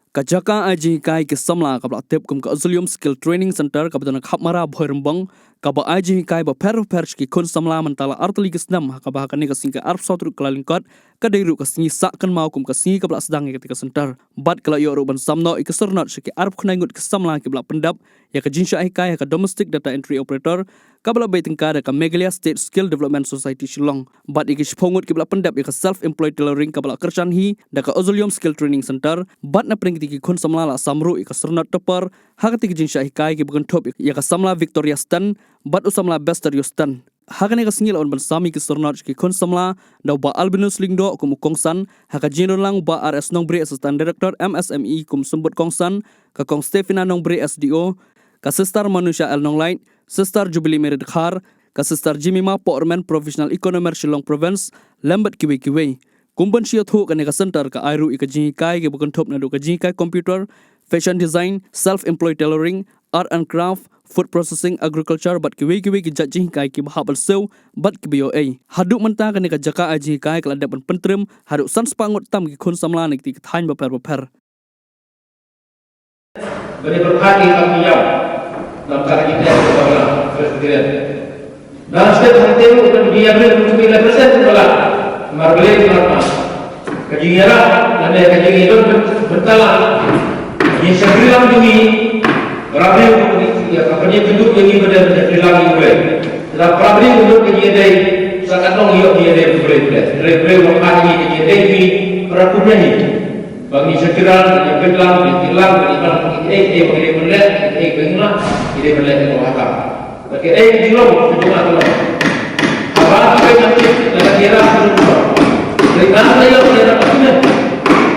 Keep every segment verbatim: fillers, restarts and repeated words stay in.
Ka jaka ai jinghikai ki samla kaba la tip kum ka Auxilium Skill Training Center kaba don ha Khapmara, Bhoirymbong, kaba ai jinghikai bapher bapher sha ki khun samla mynta la artylli ki snem, ha kaba ha kane ka sngi ka arphew saw tarik Kyllalyngkot ka dei ruh ka sngi sah kynmaw kum ka sngi kaba la sdang ïa katei ka center. Bad ka la ïoh ruh ban sam noh ïa ki syrnod sha ki arphew khyndai ngut ki samla kiba la pyndep ïa ka jingshah hikai ha ka Domestic Data Entry Operator, kaba la bei tyngka da ka Meghalaya State Skill Development Society Shillong. Bad ïa ki shiphew ngut kiba la pyndep ïa ka Self Employed Tailoring kaba la kyrshan hi da ka Auxilium Skill Training Center. Bad na pdeng kitei ki khun samla la sam ruh ïa ka syrnod topper ha katei ka jingshah hikai kiba kynthup ïa ka samla Victoria Sten bad u samla Besterio Sten. Ha kane ka sngi la wan ban sam ïa ki syrnod sha ki khun samla da u Bah Albinus Lyngdoh kum u kongsan, ha ka jingdonlang u Bah R S Nongbrih, Assistant Director M S M E kum symbud kongsan, ka Kong Stefina Nongbrih, S D O, ka Sister Manusha L Nonglait, Sister Jubilee Mary Dkhar, ka Sister Jemima Pohrmen, Professional Economer, Shillong Province, lem bad kiwei kiwei. Kum ban shu ïathuh, kane ka center ka ai ruh ïa ka jinghikai kiba kynthup naduh ka jinghikai computer, fashion design, self employed tailoring, art and craft, food processing, agriculture bad kiwei kiwei ki jait jinghikai kiba hap ban siew bad kiba ïoh ei. Haduh mynta kane ka jaka ai jinghikai ka la dep ban pyntrim haduh san spah ngut tam ki khun samla na kitei ki thaiñ bapher bapher. Bad ïa pyrkhat ïa ka pynïaw. Namar ka jingteh ka bala Presbyterian. Dang step hangtei ruh ka jingïabriew ka jingïabriew percent ka bala. Mar Blei mar ma. Ka jingïarap lane ka jingïadon byn-, byntala. Jingshakri lang jong ngi. Para briew ka pynïaw, ka pynïaw kynduh jong ngi ba dei ban shakri lang ïa U Blei. Lada para briew ka dei ka jingïadei, sa katno ngi ïoh jingïadei U Blei. Hynrei U Blei u la phah ïa ngi ka jingïadei jong ngi para kum ïa ngi. Ba ngi shakri lang, ngi pynlang, ngi pynlang, ngi pynlang, ngi ei ei ba ngi dei ban leh, ngi ei ba ngi lah, ngi dei ban leh ïa ka hatam. Ba ki ei ki long, ki jong nga ki long. Haba ki pynlang ki, la ka ïarap ki long. Hynrei nang la ïoh ïarap ki long.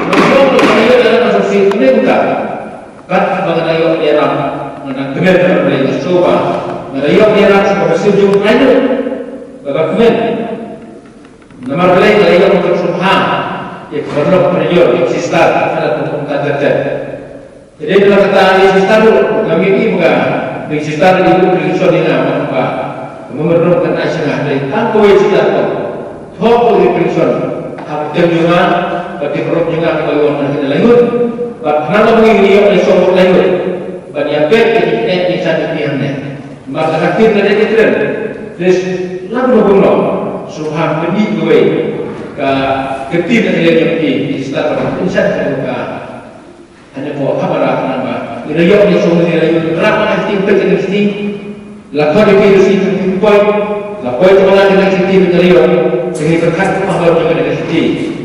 Nang ïoh la ka ïoh ïarap ka sngewsih ki long ka. Kat ba nga la ïoh ïarap, nga dang kmen na U Blei nga sngewbha. Nga la ïoh ïarap sha ka sngewsih jong nga. Ba ka kmen. Namar balei nga la ïoh ban sngewbha ïa ka ban long pynïaid ïa ka sister, ka la kum kumta ter ter. Te dei na kata ïa ka sister ruh, ngam ïohi ba ka, ïa ka sister ruh ïa ka prediction ïa nga ba, ba, ka mem ruh ka na sha nga, dei tang kawei sister ko. Thoh ko ïa ka prediction ha ka tem jong nga, bad ki paralok jong nga kiba ïoh na ki la ngut. Bad khnang ba ngi ïoh na shong la ngut. Bad ïa peit ïa ki khynnah ki san ki hangne. Namar ka ktien ka dei ka kren. Te la bun bun long. Sngewbha pyni kawei ka ktien ka dei ka ktien. Ki stad ka pynshai ka dei ka. Hynrei ko ha bara ka nang ba. Ïa la ïoh ïa shong ïa la ïoh. Rap ka ktien peit ka ktien. La khot ïa ki ktien poi. La poi ka ba la ïa ktien ka la ïoh. Ïa ki pyrkhat ka ba la ïa ktien.